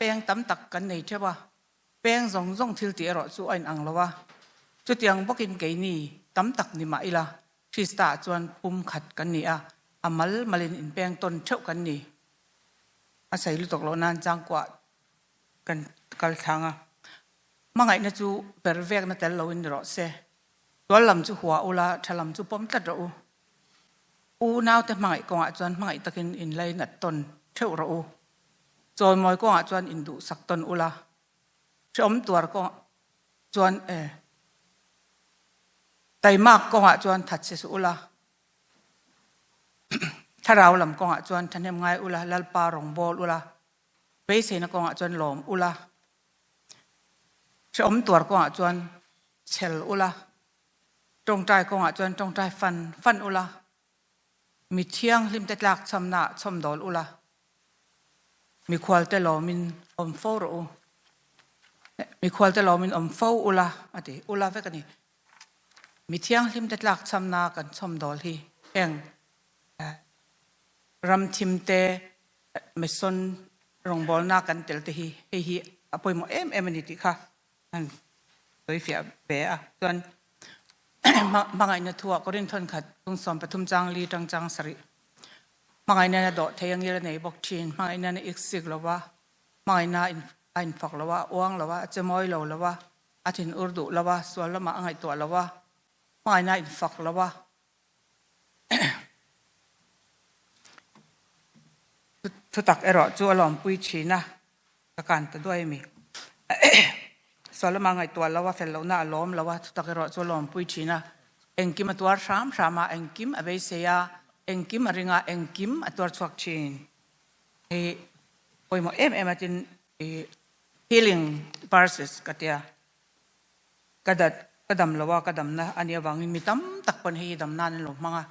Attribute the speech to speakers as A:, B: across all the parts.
A: peng tam tak kan nei theuh a, peng zawng zawng thil tih erawh chu a inang lo a. Chutiang bawkin keini tam tak ni mah ila, Krista ah chuan pum khat kan ni a, a mal malin inpeng tawn theuh kan ni. A sei lutuk loh nan changkuah kan kal thlang a. Hmangaihna chu per vekna tel loin ni rawh se. Tual lam chu hua ula, tha lam chu pawm tlat rawh u. U naute hmangaih kawngah chuan hmangaih takin inlainat tawn theuh rawh u. Chawimawi kawngah chuan induhsak tawn ula, hrehawm tuar kawngah chuan e taimak kawngah chuan that che suh ula, thlarau lam kawngah chuan thahnem ngai ula, Lalpa rawngbâwl ula, beiseina kawngah chuan lawm ula, hrehawm tuar kawngah chuan chhel ula, tawngtai kawngah chuan tawngtai fan fan ula, mi thianghlimte tlak chhamnaah chhawmdawl ula, mikhualte lawmin awm fo rawh u, mikhualte lawmin awm fo ula a ti, ula vek a ni. Mi thianghlimte tlak chhamna kan chhawmdawl hi heng ram thimte mission rawngbawlna kan tel te hi hei hi a pawimawh em em a ni tih kha an sawifiah ve a. Chuan hmangaihna thuah Korinth thawnkhat 33 chang li tang chang sarih hmangaihna na dawh thei angil a nei bawk thin, hmangaihna na ik sik lo va, hmangaihna a infak lo a, a uang lo a, a che mawi lo lo a, a thin ur duh lo a, sual lamah a ngaihtuah lo a, hmangaihna a infak lo a. Thutak erawh chu a lawmpui thin a, ka kan ta duai a mi. Sual lamah a ngaihtuah lo a, fel lohna a lawm lo a, thutak erawh chu a lawmpui thin a. Engkim a tuar hram hram a, engkim a beisei a, engkim a ring a, engkim a tuar chhuak thin. Hei pawimawh em em a tin i healing verses ka tia. Ka dat ka dam lo a, ka damna a nih avangin mi tam tak pawn hei hi dam nan an lo hmang a.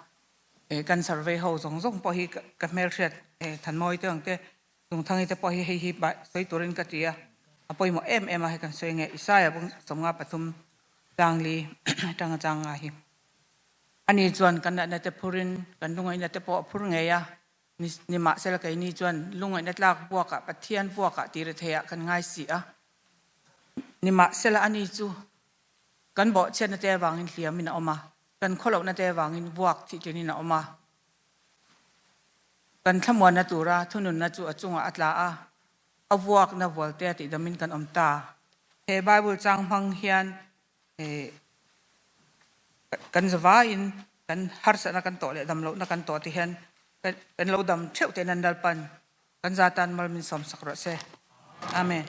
A: Kan survey ho zawng zawng pawh hi ka hmelhriat Thanmawi te ang te, Lungthangi te pawh hi hei hi sawi turin ka ti a, a pawimawh em em a hei kan sawi nge Isaiah bung 53 changli atanga chang nga hi. Ani chuan kan natna te phurin kan lungaihna te pawh a phur ngei a, nimahsela keini chuan lungaihna tlak buakah Pathian vuakah tih ri theiah kan ngai si a. Nimahsela ani chu kan bawhchhiatna te avangin hliamin a awm a, kan khawlohna te avangin vuak thih tlinin a awm a. Kan thlamuanna tura thununna chu a chungah a tla a, a vuakna vualte a tihdamin kan awm ta. He Bible chang hmang hian kan zavaiin kan harsatna kan tawh leh damlohna kan tawh te hian kan lo dam theuh tein an Lalpan kan za tan mal min sawmsak rawh se. Amen.